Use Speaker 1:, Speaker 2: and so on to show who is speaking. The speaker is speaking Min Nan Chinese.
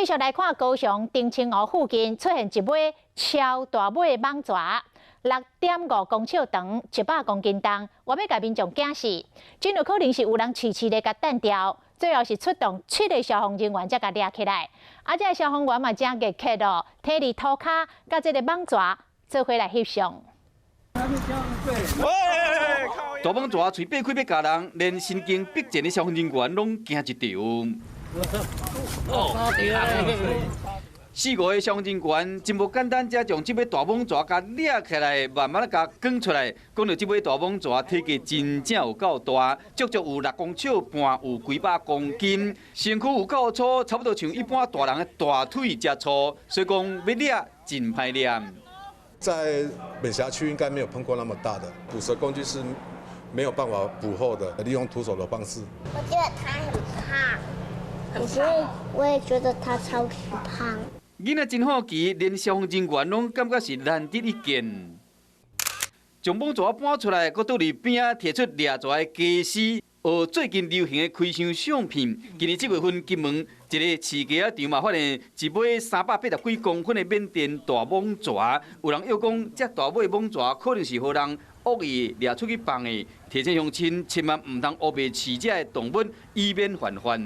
Speaker 1: 續來看高雄澄清湖附近出現一尾超大尾蟒蛇，6.5公尺長，100公斤重，欲共民眾驚死，真有可能是有人遲遲咧共擲著，最後是出動七个消防人員才共掠起來。啊，這个消防員嘛誠熱血哦，佇咧塗跤佮這个蟒蛇做伙來翕相。
Speaker 2: 大蟒蛇喙擘開欲咬人，連身經百戰的消防人員攏驚一跳。四五个消防人員真無簡單，才將這尾大蟒蛇共掠起來，慢慢共捲出來。講著這尾大蟒蛇體格真正有夠大，足足有6公尺半，有幾百公斤，身軀有夠粗，差不多像一般大人的大腿遮粗，所以講欲掠真歹掠。
Speaker 3: 在本轄區應該沒有碰過那麼大的捕蛇工具是沒有辦法捕獲的，利用徒手的方式。
Speaker 4: 我覺得它很胖，可是我也覺得它超級胖。
Speaker 2: 囡仔真好奇，連消防人員攏感覺是難得一見。將蟒蛇搬出來，閣倒佇邊仔提出掠蛇的家私，學最近流行的開箱相片。今年7月份，金門一個飼雞仔場嘛，發現一尾380幾公分的緬甸大蟒蛇。有人臆講，這大尾蟒蛇可能是予人惡意掠出去放的。提醒鄉親千萬毋通烏白飼這个動物，以免犯法。